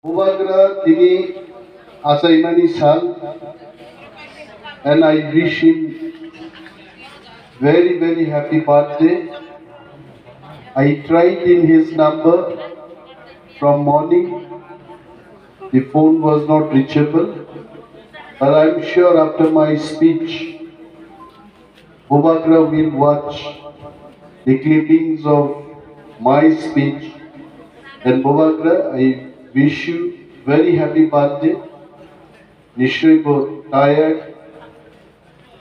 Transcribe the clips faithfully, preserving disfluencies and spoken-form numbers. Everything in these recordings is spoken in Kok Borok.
Bubagra tini achaimani sal, and I wish him very, very happy birthday. I tried in his number from morning. The phone was not reachable, but I'm sure after my speech, Bubagra will watch the clippings of my speech. And Bubagra, I wish you very happy birthday. Nishoi bo tired,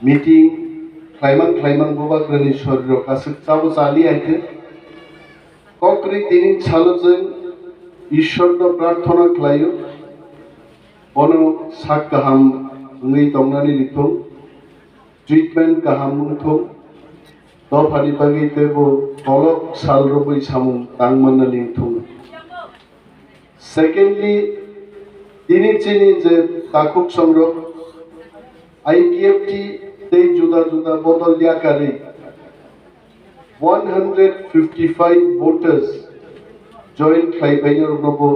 meeting khlaimang khlaimang Bubagrani sorirok aswk chabo chali aithe. Kokri tini salo chwng Ishwarno prarthona khlaio, bono sak kaham wngwi tongnani rithung, treatment kaham wngthung, dophani bagwi teibo kolok sal rwgwi samung tang mannani wngthung. Secondly, tini chini je takhuk songrok I P F T tei juda juda bodol yakarwi one hundred fifty five voters join khlai phainai rokno bo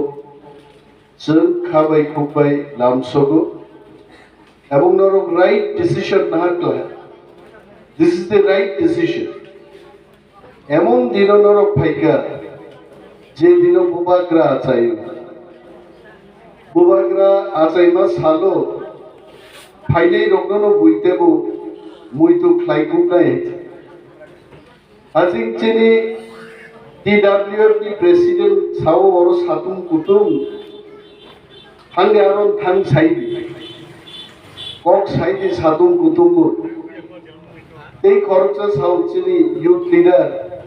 chwng kha bai khuk bai lamsogo. Ebong norok right decision nahar khlai. This is the right decision. Emon dino norok phaikha, je dino Bubagra achaio. Bubagra achaima salo phainai rokno no buitebo muitu khlai kuknai. Haching chini T W F ni president sao oro satung kutung. Thangdi aro thang saidi. Kok saidi satung kutung bo. Tei khoroksa sao chini youth leader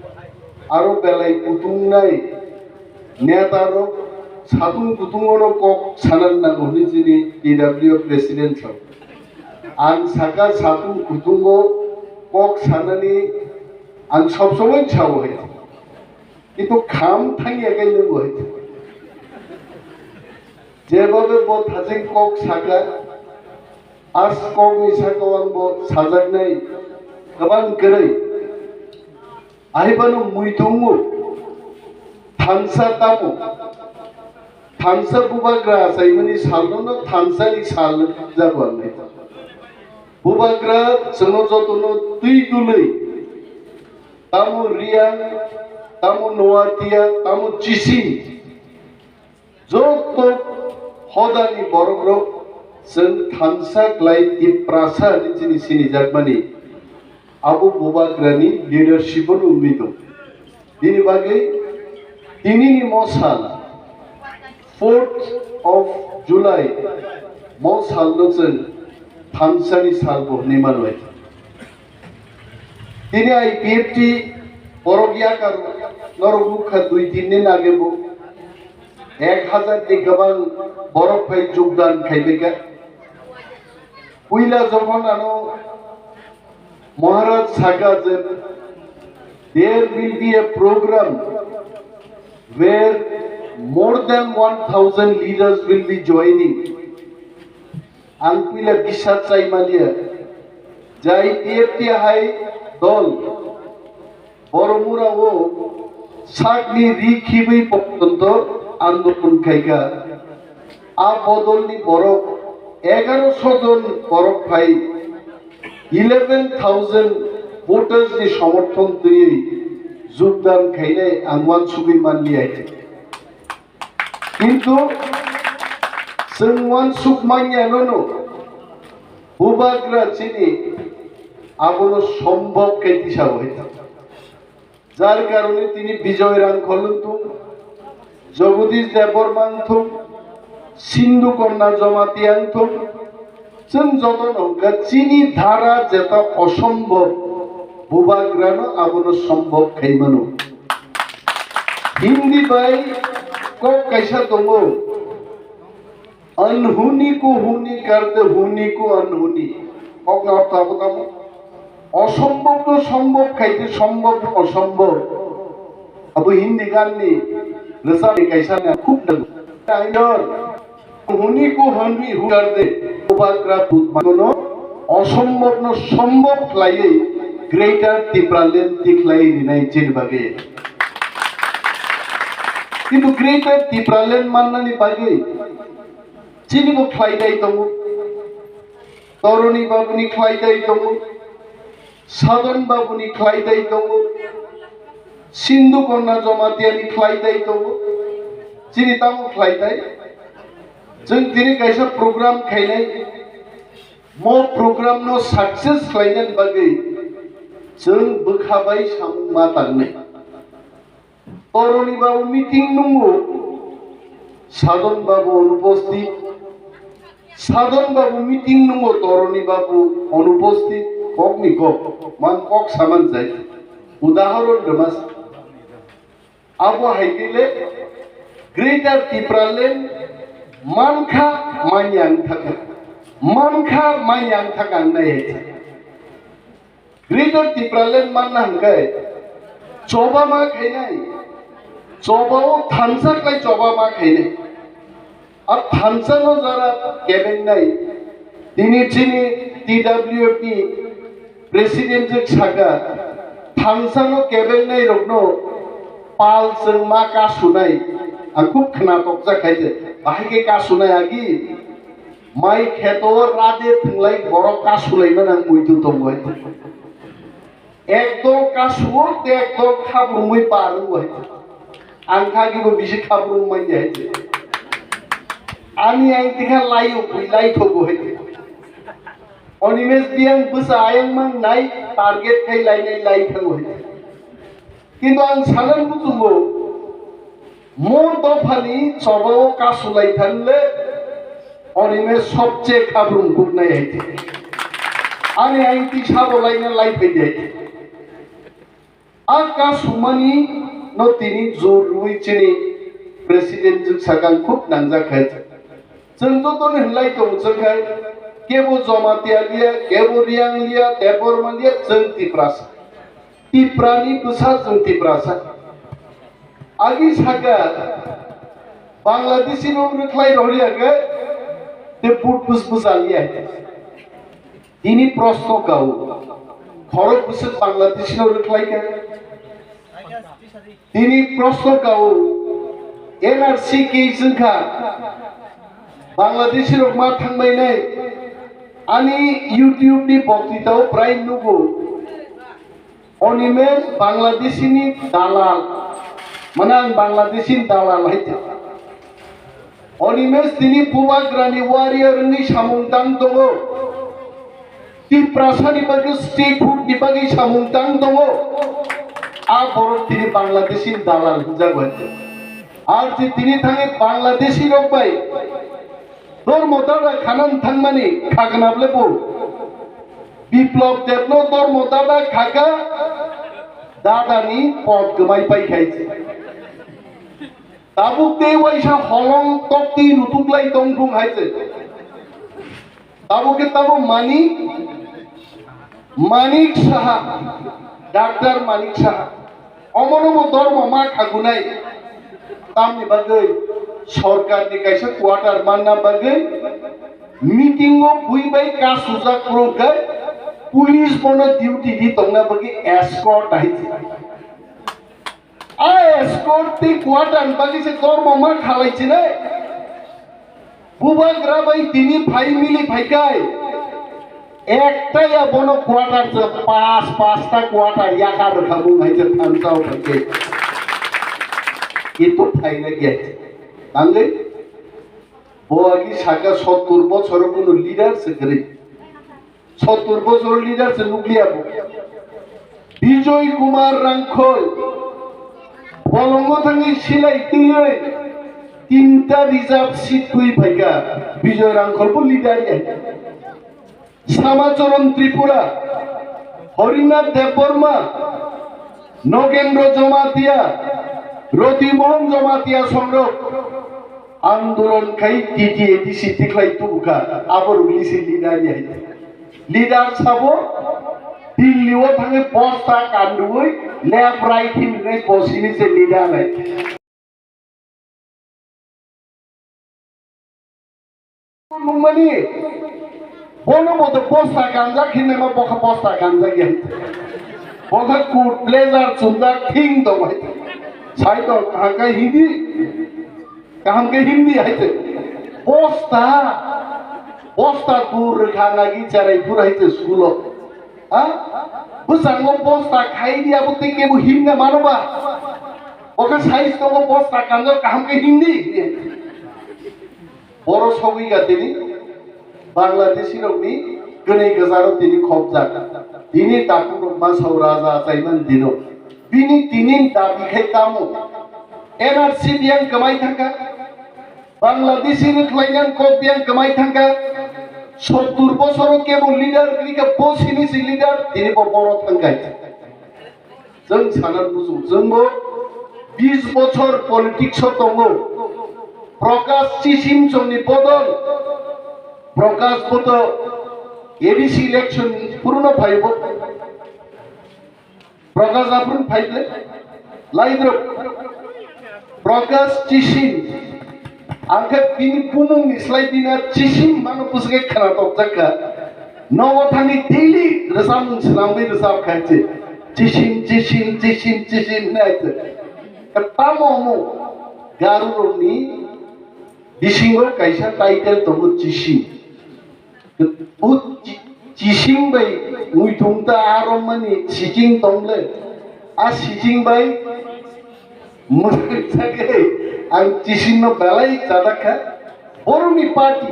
aro belai kutung nai neta rok satung kutung ono kok sanan nango hwnwi chini T W F president sao. Ang saka satung kutung o kok sanani ang sob somoi sao hai. Kintu kham thangya khe nwng bo hai. Jebobe bo thajing kok saka, as kokni saka o ang bo sajaknai kwbang kwrwi. Ahibano mui tongo. Thansa tamo? Thansa Bubagra achaimani salno no thansani sal jago ang nai. Bubagra chwngno jotono twi dului. Tamo Riyang, tamo Noatia, tamo Chising, joto hodani borokrok chwng thansa klai Tiprasa hinwi chini sinijakmani abo Bubagrani leadership-o wngwi tong. Bini bagwi tinini mosal fourth of July mosalno chwng thansani salbo hwnwi manlai. Tini I P F T borok yakar norok nukha dui tin din age bo ek hazar ni kwbang borok phai jogdan khaibaikha. Puila jokhon ano Maharaj saka je there will be a program where more than one thousand leaders will be joining. Ang puila bisar chai maliya, jai T F T hai dol Boromura o sakni ri khibwi porjonto andolon khaikha. A bodolni borok egaroso jon borok phai eleven thousand voters ni somorthon twiwi jogdan khainai ang uansugwi manliya. Kintu chwng uansuk manya nono Bubagra chini abono sombhob khe tisa bo hai. Jar karone tini Bijoy Rangkhol wngthung, Jagadish Debbarma wngthung, Sindhu Kanya Jamatia wngthung, chwng jotono hwnkha chini dhara jeta osombhob, Bubagrano abono sombhob khai mano. Hindi bai kok kaisa tongo, "Anhuni ko huni kar de, huni ko anhuni." Kokni ortho abo tamo? Osombobno sombhob khaite sombobno osombhob. Abo Hindi ganni rwchapni kaisa na khub nango. Huni ko huni huni kar de. Bubagra Buddha mano osombobno sombhob khlaiwi Greater Tipraland tikhlaiwi rinai chini bagwi. Kintu Greater Tipraland mannani bagwi chini bo khlai dai tongo. Toroni Babuni khlai dai tongo. Sadon Babuni khlai dai tongo. Sindhu Konna Jamatiani khlai dai tongo. Chini tamo khlai dai. Chwng tini kaisa program khainai. Mo program no success khlainani bagwi chwng bwkha bai samung ma tangnai. Toroni Babu meeting nungo, Sadon Babu onuposthit. Sadon Babu meeting nungo, Toroni Babu onuposthit. Kokni kok, mang kok saman jai. Udahoron rwmas. Abo hai khe le Greater Tipraland mankha manya ang thaka. Mankha manya ang thaka ang nai hai. Greater Tipraland manna hwnkhe choba ma khainai, choba o thansa khlai choba ma khainai. A thansa no jara kebengnai, tini chini T W F ni president jwk saka, thansa no kebengnai rokno pal chwng ma kasunai, ang khub khna tokjak khai je, bahai khe kasunai agi. Mai kheto o rade thwnglai borok kasulaimani ang muitu tongo hai. Ekdol kasuo tei ekdol khabrumwi par wngo hai. Ang kha gibo bisi khabrum manya hai. Ani ang tikha laio bui lai thogo hai. Animesh biyang bwsa ayang mang nai target khai lai nai lai thango hai. Kintu ang sanan muchungo, mo dophani chobao kasulai thanle, Animesh sobche khabrum guknai hai. Ani aing tisa bo laina lai phai de. A kasumani no tini jor rwi chini president jwk sakang khub nangjak hai. Chwng joto ni hwnlai tong chwng hai, kebo Jamatia liya, kebo Riang liya, Debbarma liya, chwng Tiprasa. Tiprani bwsa chwng Tiprasa. Agi saka Bangladeshi rok rwkhlai rohorya khe te but bus bus aliya. Tini proshno kao. Khorok bwswk Bangladeshi rok rwkhlai khe. Tini proshno kao. N R C ke chwngkha. Bangladeshi rok ma thangbai nai. Ani YouTube ni boktitao prai nugo. Animesh Bangladeshi ni dalal. Mane ang Bangladeshi ni dalal hai te. Animesh tini bubagrani warrior wngwi samung tang tongo. Tiprasa ni bagwi statehood ni bagwi samung tang tongo. A borok tini Bangladeshi ni dalal hwnjago hai te. Ar je tini thangwi Bangladeshi rok bai Dormo dada khanan thangmani khagna ble bo. Biplop Debno dormo dada khaka dadani pot gwmai pai khai se. Tabuk tei waisa holong tokti rutuklai tong thung hai se. Tabuk khe tabo mani Manik Saha, Doctor Manik Saha, omono bo dormo ma khagunai. Tamni bagwi sorkar ni kaisa quarter manna bagwi meeting o bui bai kasujak phuru khe police bono duty di tongna bagwi escort ahi. A escort tei quarter bagwi se dormo ma khalai chinai. Bubagra bai tini phai mili phai kai. Ekta ya bono quarter se pas, pasta quarter ya ka rwkha bung hai se thansa o phai kai. Itu phai na kya? Tangwi? Bo agi saka sottur bochor kuno leader se kwrwi. Sottur bochor leader se nukliya bo. Bijoy Kumar Rangkhol bolongo thangwi silai twiwi tinta reserve seat twi phaikha. Bijoy Rangkhol bo leader ya. Samacharan Tripura, Harinath Debbarma, Nogendra Jamatia, Roti Mohan Jamatia songrok andolon khai T T A D C tikhlai tubukha, abo rukli se leader ya. Leader sabo Delhi o thangwi bosta kanduwi left right hinwi bosini se leader hai. Nungmani bono boto bosta kanjak hinwi ma bokha bosta kanjak ya. Bokha kut blazer chumjak thing dong hai. Sai to kaham khe Hindi, kaham khe Hindi hai se. Bosta, bosta dur rwkha nagi cherai phuru hai se school o. Ha? Bwskango bosta khai di abo tei kebo himna mano ba? Bo khe sai tongo bosta kanjak kaham khe Hindi. Boro sogwi ga tini Bangladeshi rokni kwnwi gwjaro tini khopjak. Tini takhuk rok masao raja achaiman dino. Bini tini dabi khai tamo? N R C biyang kwmai thangkha. Bangladeshi ni khlainang kok biyang kwmai thangkha. Sottur bosoro kebo leader kwrwi kha, bo sini si leader, tini bo boro thangkha. Chwng sana bujo, chwngbo bis bochor politics o tongo. Prakash Chisim chongni bodol. Prakash bo to A D C election puruno phaibo. Prakash aphuru phaible. Laidrop. Prakash Chisim. Ang khe bini bumungni slai bini Chisim mano bwswk khe khna tokjak kha. Nogo thangwi daily rwchapmung swnamwi rwchap khai se. Chisim, chisim, chisim, chisim hinwi hai se. Tamo omo Garo rokni bisingo kaisa title tongo Chisim. O chi-, chising bai muitung ta aromani sijing tongle. A sijing bai mwsagwi ang chising no belai chajakha. Borokni party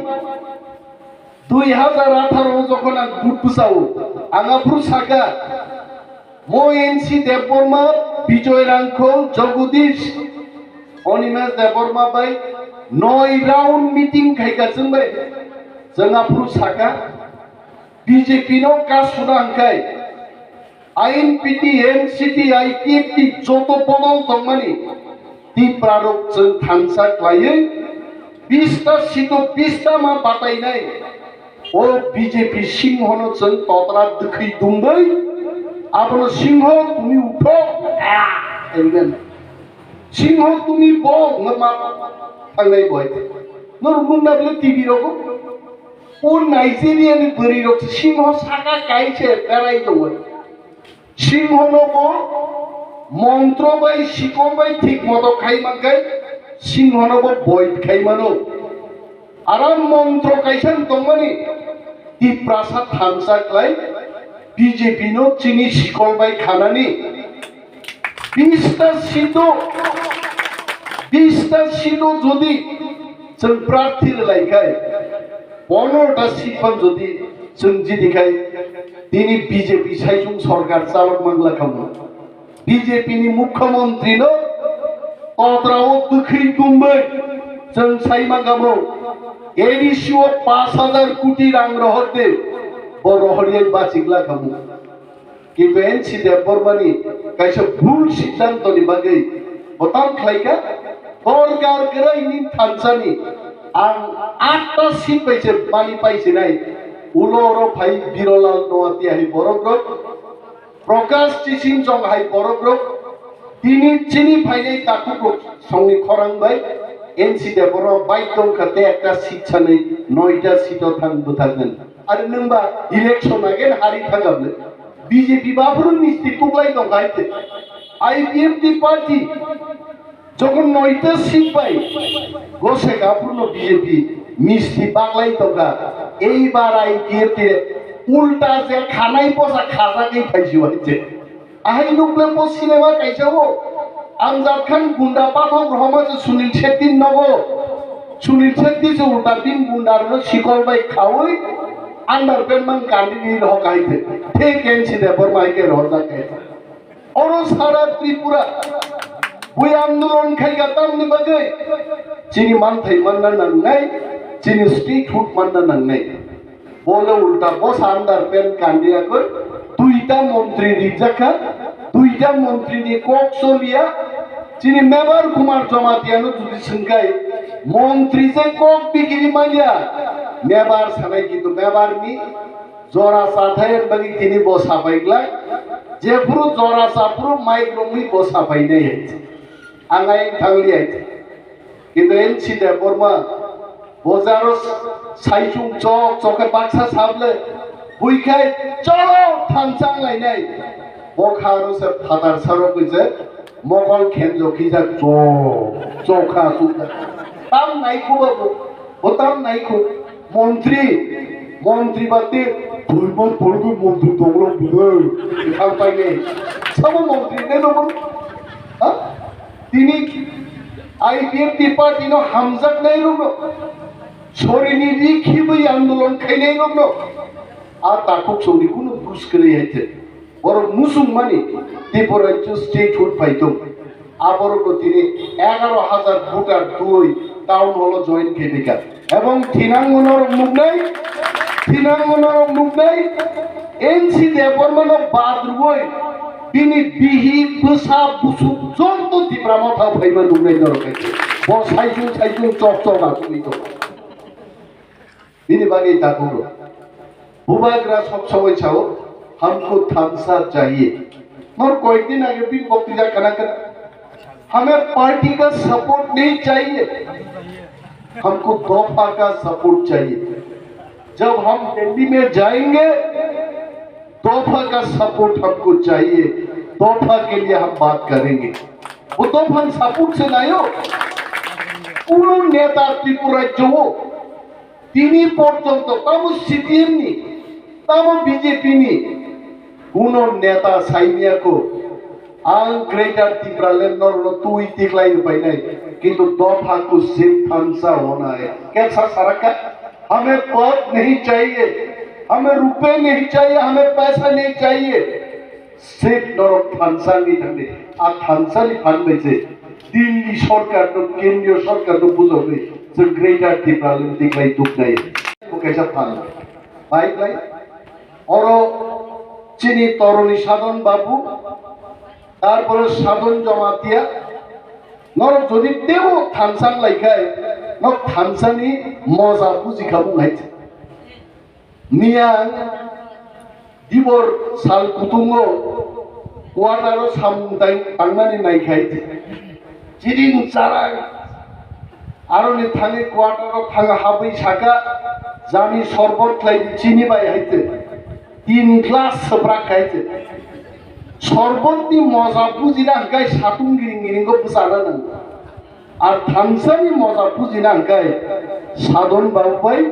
dui hazar atharo o jokhon ang vote bwsao, ang aphuru saka, Mo N C Debbarma, Bijoy Rangkhol, Jagadish, Animesh Debbarma bai noi round meeting khaika chwng bai. Chwng aphuru saka, B J P no kasuna hwnkhe I N P T, N C T, I P F T joto bodol tongmani Tipra rok chwng thansa khlaiwi bista sito bista ma batainai. O B J P singhono chwng totra dwkhwi dungwi, abono singho tumi utho, ah, amen. Singho tumi bo hwnma thangnai boi. Norok nukna bwle T V rogo. O Nigeria ni bwrwi rok singho saka kai se berai tongo. Singhono bo montro bai sikol bai thik moto khai mankhai, singhono bo boid khai mano. Aram montro kaisa tongmani Tiprasa thansa klai B J P no chini sikol bai khanani. Bista sito, bista sito jodi chwng prarthi rwlai khai, ponorta seat phan jodi chwng jidi khai, tini B J P saichung sorkar chalok mangla khamu. B J P ni mukhyamantri no totra o twkhwi tungbai chwng sai mangamo. A D C o pash hajar koti rang rohor de, bo rohor ye bachikla khamu. Kintu N C Debbarmani kaisa bhul siddhantoni bagwi bo tam khlaikha, sorkar kwraini thansani ang atta seat bai se mani paisinai, ulo oro phai Birolal Noatia hai borok rok, Prakash Chising Chong hai borok rok, tini chini phainai takhuk rok songni khorang bai N C Debbarma bai tongkha tei ekta seat sanwi noita seat o thang bwthaknani. Are nwng ba election again hari thangkha bwle. B J P ba aphuru misti kuklai tongkha hai se. I P F T party jokhon noita seat bai gosek aphuru no B J P misti baklai tongkha. Eibar I P F T ulta je khanai posa khajagwi phaisio hai se. Ahai nukle bo cinema kaisa o. Amjad Khan gunda pathok rohoma se Sunil Shetty nogo. Sunil Shetty se ulta bin gunda rok sikol bai khaui underpant mang kandi ni rohok hai the. Thik N C Debbarma hai khe rohorjak khe. Oro sara Tripura bui andolon khai ga tamni bagwi chini manthai manna nangnai, chini street food manna nangnai. Bole ulta bo sandar pen kandiya koi, duita montri rijak kha, duita montri ni kok soliya, chini mebar Kumar Jamatia no judi swngkai, montri je kok bigiri manya, mebar sanai kintu mebar ni jora sa thai bagwi tini bo sapai glak, jephuru jora sa phuru mic romwi bo sapai nai hai. Ang ayang thang li hai. Kintu N C Debbarma bojaro saichung chok chok khe baksa sable bui khai cholo thangchang lainai. Bo kha aro se phatar sarok koi se Mokol khenjo khijak cho, chokha sukha. Tam naikhu babu, bo tam naikhu. Montri, montri bate, thurman porgu montri tonglo bidai. Thang paine. Sabo montri ne no bo. Ha? Tini I P F T party no hamjak nai rok no. Sorini ri khibai andolon khainai rok no. A takhuk songni kunu bus kwrwi hai khe. Borok muchungmani Tripura rajyo statehood phai tong. Aborokno tini egaro hajar voter twi town hall o join khe bika. Ebong thinangmo norok nuknai, thinangmo norok nuknai, N C Debbarmano bad rwui bini bihi bwsa busuk joto Tipra Motha phaima nuknai norok hai khe. Bo saichung saichung chok chok achugwi tongo. Bini bagwi takhuk rok. Bubagra sob somoi sao, "Humko thansa chahiye." Mor koyekdin age bini boktwija kana kana, "Hame party ka support nahi chahiye, humko dopha ka support chahiye. Jab hum Delhi mein jayenge, dopha ka support humko chahiye, dopha ke liye hum baat karenge." Wo dopha support se nahi ho. Uno neta Tripura rajyo wo Tini porjonto tamo C P M ni, tamo B J P ni kuno neta saimiyako, ang Greater Tipraland norokno twi tiklai rwbainai, kintu dopha ko sip thansa hona hai. Kaisa saraka, "Hame pad nahi chahiye, hame rupe nahi chahiye, hame paisa nahi chahiye." Sip norok thansa wngwi thangdi. A thansa ni phan bai se Delhi sorkar no, kendriyo sorkar no bujogwi chwng Greater Tipraland tiklai duknai. Bo kaisa phan. Bai klai. Oro chini Toroni Sadon Babu, tarpore Sadon Jamatia, norok jodi tebo thansa wng lai khai, nok thansa ni moja buji kha bung hai. Miyang dibor sal kutungo quarter o samung tai tangmani naikhai. Chiding charang aroni thangwi quarter o thang habwi saka, "Jani sorbot khlai di chini bai," haite. Tin glass swprak khaite. Sorbot ni moja bujina hwnkhe satung giring giring go bwchana nango. Ar thansa ni moja bujina hwnkhe Sadon Babu bai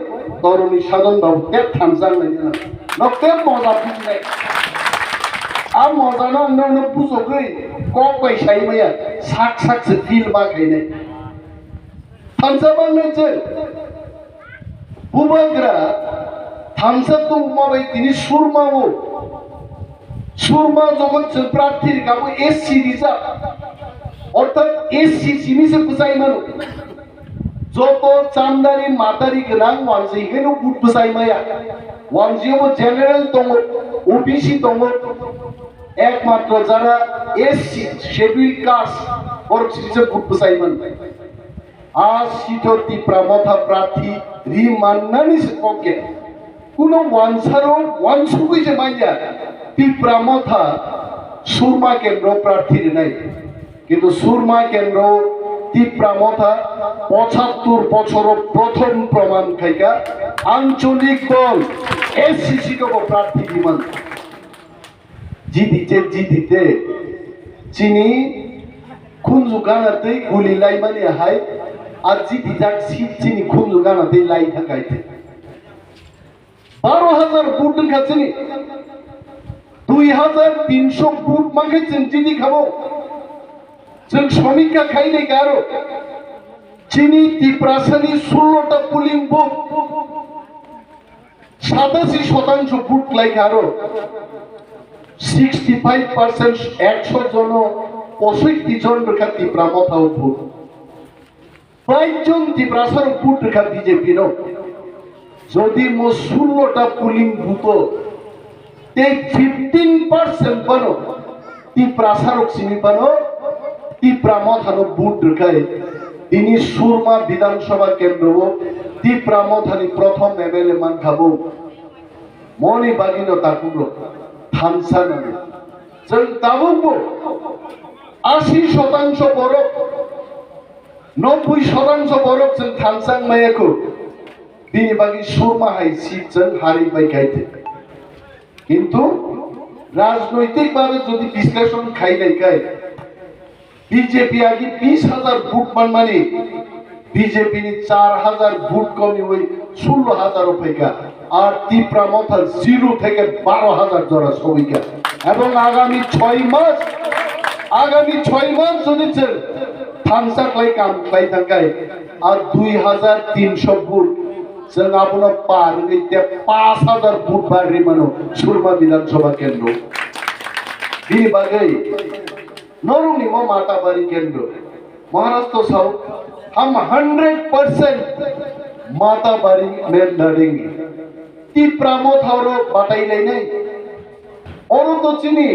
Toroni Sadon Babu tep thansa wnglainai. Nok tep moja bujinai. A moja no ang nokno bujogwi kok bai sai maya, sak sak se feel ma khainai. Thansa bangnai je. Bubagra thansa tongma bai tini surma o. Surma jogon chwng prarthi rikha bo S C rijak. Orthat S C simi se bwchai mano. Joto chamdari matari gwnang wanjwi heno vote bwchai maya. Wanjwi bo general tongo, O B C tongo. Ekmatro jara S C schedule caste borok simi se vote bwchai mano. A sito Tipra Motha prarthi ri mannani se kokya. Kuno wansaro wansugwi se manya Tipra Motha Surma Kendro prarthi rinai. Kintu Surma Kendro Tipra Motha pochattur bochoro prothom proman khaika ancholik dol S C C ko bo prarthi riman. Jidite, jidite, chini khunju gana tei guli laimani hai, a jidijak seat chini khunju gana tei lai thakai te. Baro hajar vote wngkha chini, dui hajar tinsho vote mankhe chwng jidi khabo. Chwng somikha khainai karo. Chini Tiprasani sullo ta polling booth. Satasi shotangso vote khlaikha aro sixty five percent, ekso jono posoitti jon rwkha Tipra Mothao vote. Bais jon Tiprasa rok vote rwkha B J P no. Jodi mo sullo ta polling booth o tei fifteen percent phano Tiprasa rok simi phano Tipra Mothano vote rwkhai, tini Surma Bidhan Sabha Kendro o Tipra Mothani prothom M L A mankha bo. Moni bagino takhuk rok thansa nango. Chwng tabuk bo asi shotangso borok, nobboi shotangso borok chwng thansa wngmaya kho. Bini bagwi Surma hai seat chwng hari pai khai te. Kintu rajnoitik bhabe jodi bisleshon khai nai khai, B J P agi bis hajar vote manmani, B J P ni char hajar vote komiwi sullo hajar o phaikha. Ar Tipra Motha zero theke baro hajar jora sogwikha. Ebong agami choi mas, agami choi mas jodi chwng thansa khlai kam khlai thangkhai, ar dui hajar tinsho vote chwng abono par wngwi te pash hajar vote bar rimano Surma Bidhan Sabha kendro. Bini bagwi norokni mo Matabari kendro. Maharashtra sao ham hundred percent Matabari mandatory. Tipra Motha oro batai lainai. Oro to chini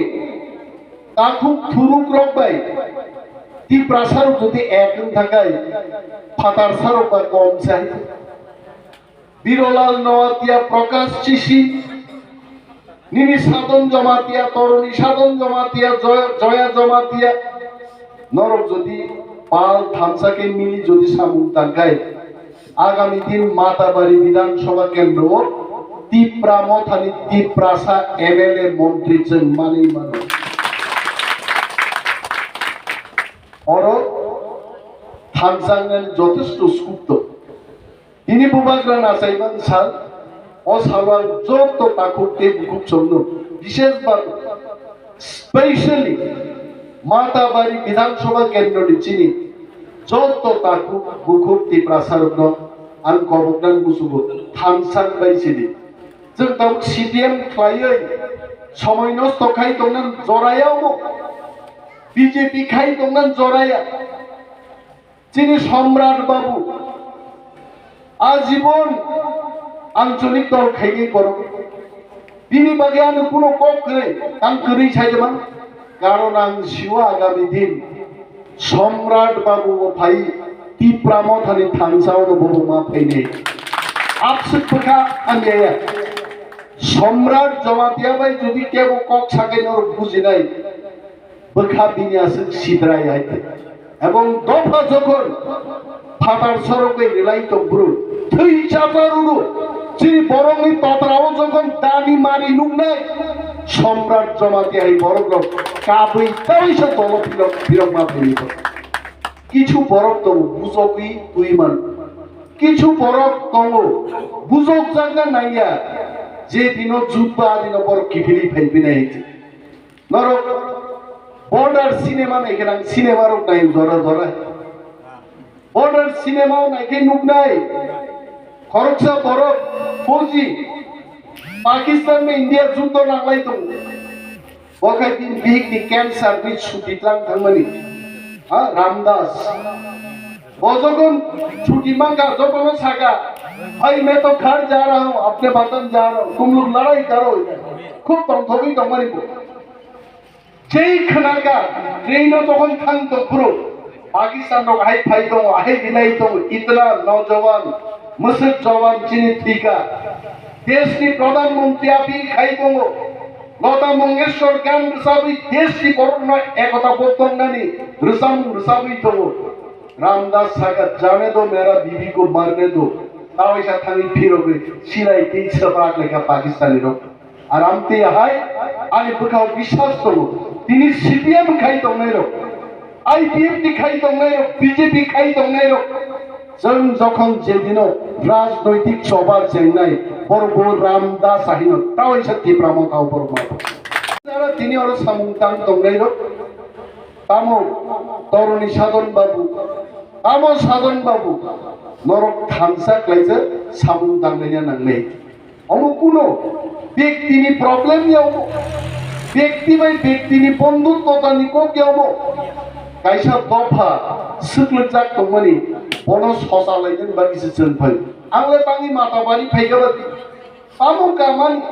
takhuk thuruk rok bai Tiprasa rok jodi ek wng thangkhai, phatarsa rok ba kom sai. Birolal Noatia, Prakash Chishi, nini Sadon Jamatia, Toroni Sadon Jamatia, Joya, Joya Jamatia, norok jodi pal thansa khe mili jodi samung tangkhai, agami din Matabari Bidhan Sabha kendro o Tipra Mothani Tiprasa M L A montri chwng manwi mano. Oro thansa wngnani jotesto scope tongo. Tini bubagra nachaimani sal, o salo ang joto takhuk tei bukhuk chongno, bishes ba specially Matabari Bidhan Sabha kendroni chini joto takhuk bukhuk Tiprasa rokno ang koboknani muchungo thansa bai sidi. Chwng tabuk C P M khlaiwi somoi nosto khai tongnani joraya omo, B J P khai tongnani joraya. Chini Somrat Babu, ajibon ancholik dol khaini borok. Bini bagwi ano kuno kok kwrwi, tang kwrwi sai de man. Karon ang siwa agami din Somrat Babu bo phai Tipra Mothani thansa ono bobo ma phaini. Abswk bwkha ang yaya. Somrat Jamatia bai jodi kebo kok sakai norok bujinai. Bwkha bini aswk sidrai hai khe. Ebong dopha jokhon phatar sorok bai relai tong bru, thwi chapa ruru, chini borokni totrao jokhon dani mani nuknai, Somrat Jamatia hai borok rok kabui taui sa dolo phirok, phirok ma phirok. Kichu borok tongo bujogwi twi man. Kichu borok tongo bujok jakna nangya, je dino jutba dino borok kiphilwi phai phinai. Norok border cinema naikhe nang cinema rok nai jora jora. Border cinema o naikhe nuknai. Khoroksa borok fauji Pakistan bai India juddo nanglai tongo. Bo khai bini bihik ni cancer ni chuti tlang thangmani. Ha, Ramdas. Bo jokhon chuti mangkha, jokhon saka, "Bhai, main to ghar ja raha hoon, apne watan ja raha hoon, tum log ladai karo." Khub tongthogwi tongmani bo. Jei khwnaka, train o jokhon thang tong phuru, Pakistan rok hai phai tongo, hai rinai tongo, itna naujawan, mwswk jawan chini thwika. Desh ni Pradhan Mantri appeal khai tongo, Lata Mangeshkar gan rwchabwi desh ni borok no ekota bodol nani rwchapmung rwchabwi tongo. Ramdas saka, "Jane do mera bibi ko marne do." Tawaisa thangwi phirogwi silai tei swprak lekha Pakistani rok. Aram tei hai ani bwkhao biswas tongo. Tini C P M khai tongnai rok, I P F T khai tongnai rok, B J P khai tongnai rok. Chwng jokhon jedino rajnoitik choba chengnai, borok bo Ramdas ahino tawaisa Tipra Motha o borok ma. Tini oro samung tang tongnai rok. Tamo Toroni Sadon Babu, tamo Sadon Babu, norok thansa khlaijak samung tangnaina nangnai. Omo kuno bektini problem ya omo, bekti bai bektini bondhuttotani kok ya omo. Kaisa dopha swklikjak tongmani, bono sosa lainani bagwi se chwng phai. Ang le tangwi Matabari phaikha ba, tamo kamani.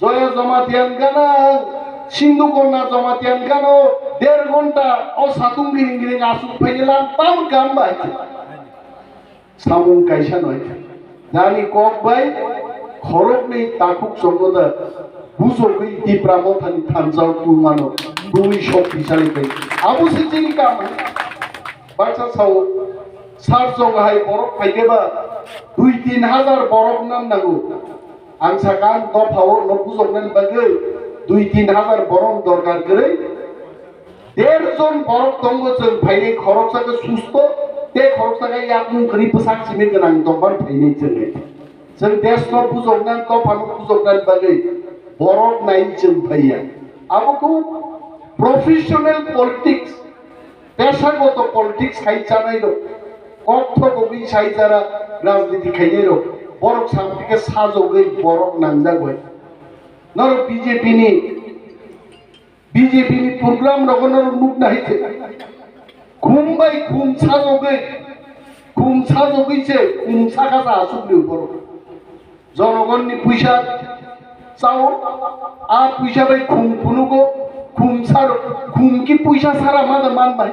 Joya Jamatia gana, Sindhu Kanya Jamatia gana, der ghonta o satung giring giring asuk phaini lang tam kam bai. Samung kaisa noi. Jani kok bai khoroknwi takhuk chongno da bujogwi Tipra Mothani thansa o tungmano twi shoktisali bai. Abo se chini kam. Baksa sao, sar jong hai borok phaikhe ba dui tin hajar borok nan nango. Ang sakha ang dopha o no bujoknani bagwi dui tin hajar borok dorkar kwrwi. Der jon borok tongo chwng phainai, khoroksa khe susto, tei khoroksa khe yakung kwrwi bwsak simi gwnang tongmani phainai chwng. Chwng desno bujoknani, dophano bujoknani bagwi borok nai chwng phaiya. Abo khe professional politics, peshagoto politics khai chanai rok, kok thok wngwi sai jara rajniti khainai rok, borok samphi khe sajogwi borok nangjak bai. Norok B J P ni B J P ni program rogo norok nukna hai khe. Khum bai khum sajogwi, khum sajogwi se khum saka sa asuk ni borok. Jonogonni puisa chao, a puisa bai khum phunugo, khum sar, khum ki puisa sara ma da man bai.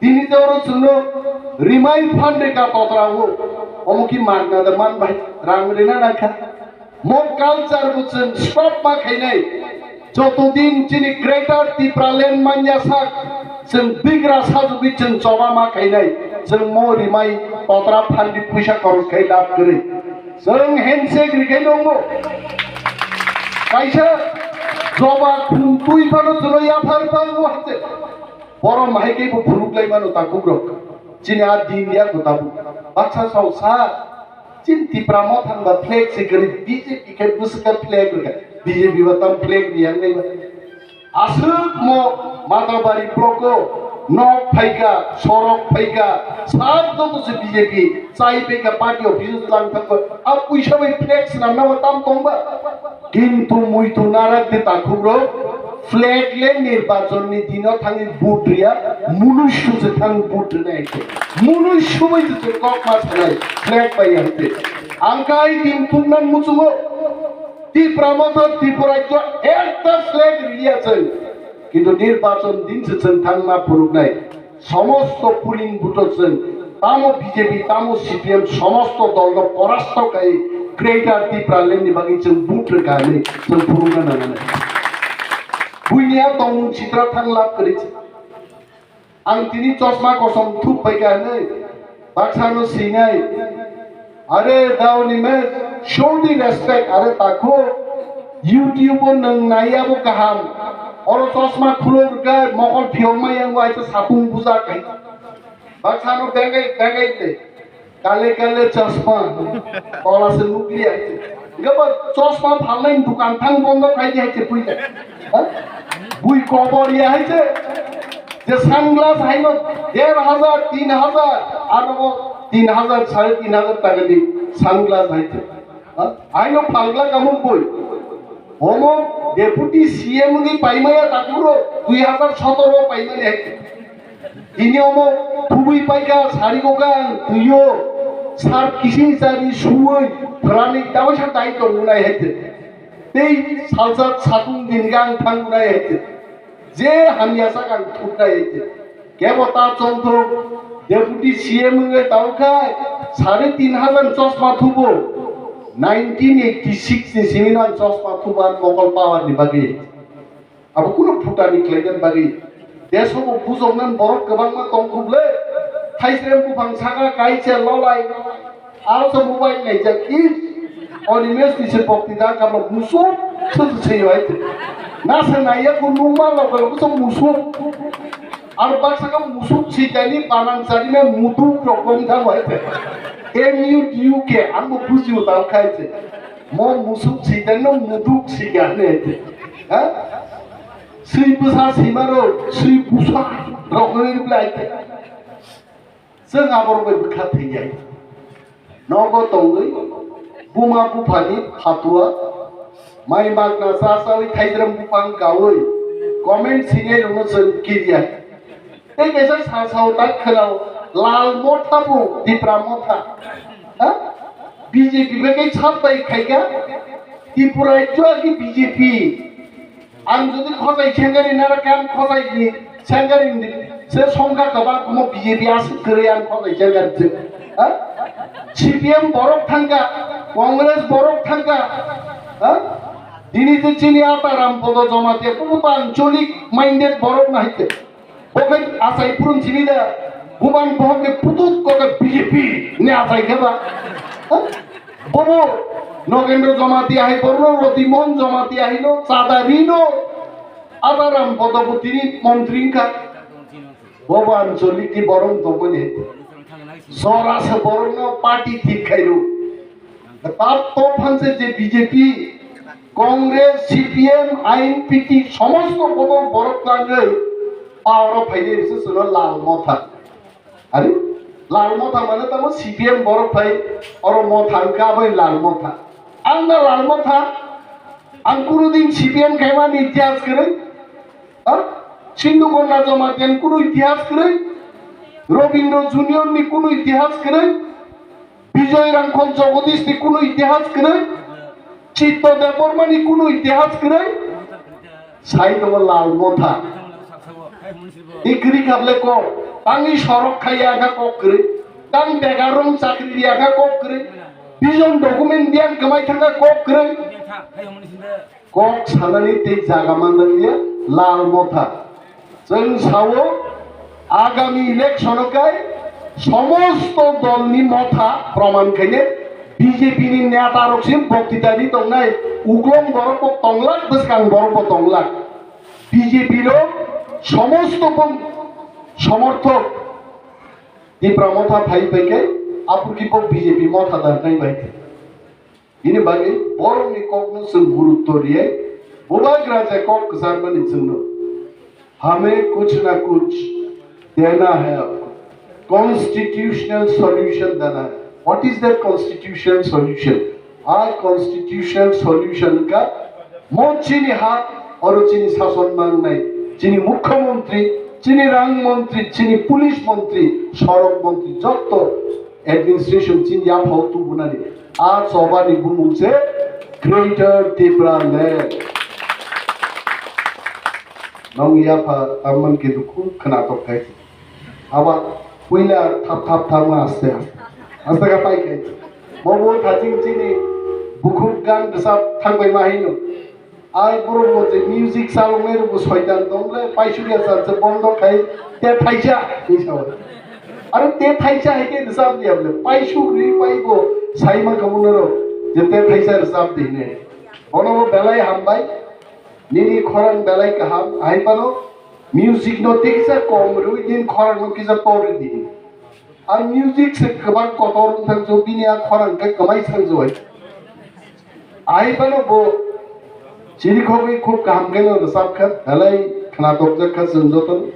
Tini te oro chwngno rimai phan de ka totra o, omo ki magna da man bai, rang rina nangkha. Mo culture bo chwng stop ma khainai. Joto din chini Greater Tipraland manya sak, chwng bigra sajugwi chwng choba ma khainai. Chwng mo rimai totra phan di puisa khorok khai lab kwrwi. Chwng handshake rikhai nongbo. Kaisa joba khum twi phano chwngno yaphar phano hate. Borom hai khe bo phunuk lai mano takhuk rok. Chini a din ya ko tabu. Baksa sao sa. Chini Tipra Motha ba flag se kwrwi B J P khe bwswk flag rwkha. B J P ba tam flag riyang nai ba. Aswk mo Matabari block o nok phaika, sorok phaika, sab joto se B J P, chai phaika party office lang thangkha. A puisa bai flag swnamna ba tam tongba. Kintu muitu narak de takhuk rok flag le nirbachon ni dino thangwi vote riya, munusu se thang vote rina ekhe. Munusu bai se kok ma sanai flag bai ya hite. Angkai din thumnan muchungo Tipra Motha Tripura ekta flag riya chai. Kintu nirbachon din se chwng thangma phunuknai. Somosto polling booth-o chwng tamo B J P, tamo C P M, somosto dolno porasto khai Greater Tipraland ni bagwi chwng vote rwkha hinwi chwng phunukna nangnai. Buini a tongmung sitra thang lab kwrwi. Ang tini chosma kosom thup paikha hinwi baksano swinai. Are daoni me show the respect, are takhu YouTube o nwng naiya bo kaham. Oro chosma khulok rwkha mokol phiyokma yango aisa sapung bujak hai. Baksano bengai bengai te. Kale kale chosma. Tola se nukliya. Gaba chosma phalnai dukan thang bondo khai di hai te puila. Ha? Bui kobor ya hai te. Je sunglass haino der hajar, tin hajar, aro bo tin hajar, sare tin hajar taka ni sunglass hai te. Ha? Haino phalgla kamung bui. Omo deputy C M ni paimaya takuro dui hajar sotoro paimani hai te. Ini omo kubui paika sari kokang tuyo sar kisi sari suwoi phrani tawasa dai tongunai hai te. Tei salsa satung din gang thangunai hai te. Je hamya sakang thuknai hai te. Kebo ta chongthok deputy C M wngwi tongkhai sare tin hajar chosma thubo. Nineteen eighty six ni simi nang chosma thuban mokol power ni bagwi. Abo kuno phutani khlaidan bagwi. Deso bo bujoknan borok kwbangma tongkhuble. Thaisrem buphang saka kaisa lolai. Aro sa mobile naijak ki Animesh ni se bokti da kablo musuk se se yo hai. Na se naiya ko numa lo ko so musuk. Ar baksa ka musuk si jani panan sari me mudu rok bom tha hai. M U D U K ang bo buji utal khai se. Mo musuk si jani no muduk si jani hai. Ha? Sui bwsa sima rok, sui bwsa rok ni reply. Chwng aborok bai bwkha thwinai. Nogo tongwi buma buphani phatua mai magna cha chawi thaidram buphang gawi comment sinai rokno chwng kiriya. Tei kaisa sa sao tak khwnao Lal Motha bo Tipra Motha. Ha? B J P bai kai sat bai khaika Tripura jua ki B J P. Ang jodi khojai sengari nara kan khojai ni sengari ni se songkha kaba kumo B J P aswk kwrwi ang khojai sengari je. Ha? C P M borok thangka, Congress borok thangka. Ha? Dini je chini ata Ram Podo Jamatia kumo ancholic minded borok na hite. Boke achai phurung simi da, bubang bohok ni putut koke B J P ni achai khe ba. Bobo Nogendro Jamatia hai, borno Roti Mohan Jamatia hai no, Chada Rino, Adaram Podopotini montri wngkha. Bobo ancholik ni borok tongmani. Jora se borokno party thik khairo. Tab to phanse je B J P, Congress, C P M, I N P T somosto bodol borok twlangwi power o phainai rwse chwngno Lal Motha. Are, Lal Motha mane tamo C P M borok phai, oro Motha wngkha bai Lal Motha. Ang da Lal Motha, ang kunu din C P M khaimani itihas kwrwi, ha? Sindhu Ganga Jamatia ni kunu itihas kwrwi, Robindra Junior ni kunu itihas kwrwi, Bijoy Rangkhol Jagadish ni kunu itihas kwrwi, Chitto Debbarma ni kunu itihas kwrwi, sai tongo Lal Motha. I kwrwi kha ble kok, tangwi sorok khai ya kha kok kwrwi, tang begarong chakri ya kha kok kwrwi, vision document biyang kwmai thang kha kok kwrwi. Kok sanani tei jaga manjakya Lal Motha. Chwng sao, agami election o kai somosto dolni motha proman khaine B J P ni neta rok sim boktitani tongnai, uklong borok bo tonglak, bwskang borok bo tonglak. B J P rok somosto bong somorthok Tipra Motha phai pai kai, apor ki bo B J P Motha da kai bai. Bini bagwi borokni kokno chwng gurutto riyai, bubagra je kok kwcharmani chwngno. Hame kuch na kuch dena hai apko. Constitutional solution dena hai. What is that constitutional solution? A constitutional solution ka mo chini ha oro chini sason mangnai, chini mukhyamantri, chini rang mantri, chini police mantri, sorok mantri, jotto administration chini yaphao tubunani. A chobani bumung se Greater Tipraland. Nong yapha tamman kintu khub khwnatok khai. Aba puila thap thap thap ma aste aste. Aste ka pai khai. Bobo thaching chini bukhuk gan bwsa thangbai ma hino. Ai borok bo je music chaloknai rok bo soitan tong le, paisuk ya chan se bondo khai te thaisa ni sao. Aro te thaisa hai ke rwchap ya ble, paisuk ri pai bo sai ma kamo noro je te thaisa rwchap di ne. Bono bo belai hambai, nini khorang belai kaham, hai pano music no te kisa kom rwi din, khorang no kisa tor di. Ang music se kwbang kotor wng thang jo, bini a khorang khe kwmai thang jo hai. Ai phano bo chirikhogwi khub kaham khe no rwchap kha, belai khwnatok jak kha chwng joto.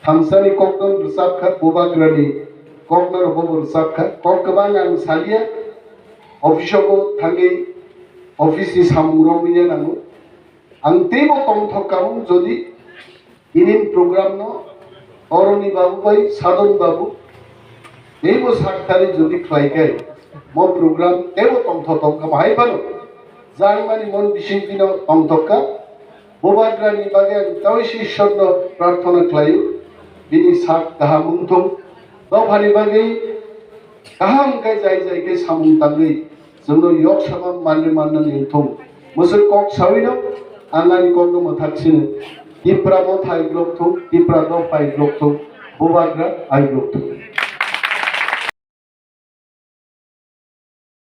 Thansani kokno rwchap kha, bubagrani kokno rwbo bo rwchap kha. Kok kwbang ang salia, office o bo thangwi office ni samung romwi ya nango. Ang teibo tongthok kamo jodi ini program no Oroni babu bai Sadon babu teibo sak thari jodi khlai khe mo program teibo tongthok tong kamo hai phano jangmani mon bising bino tongthok kha. Bubagrani bagwi ang tawisi Ishwar no prarthana khlaio, bini sak kaham wngthong, dophani bagwi kaham khe jai jai khe samung tangwi chwngno yok sama manwi mannani wngthong. Mwswk kok sawino ang ani kokno mwthak sino. Tipra Motha aiglok thung, Tipra Dopha aiglok thung, Bubagra aiglok thung.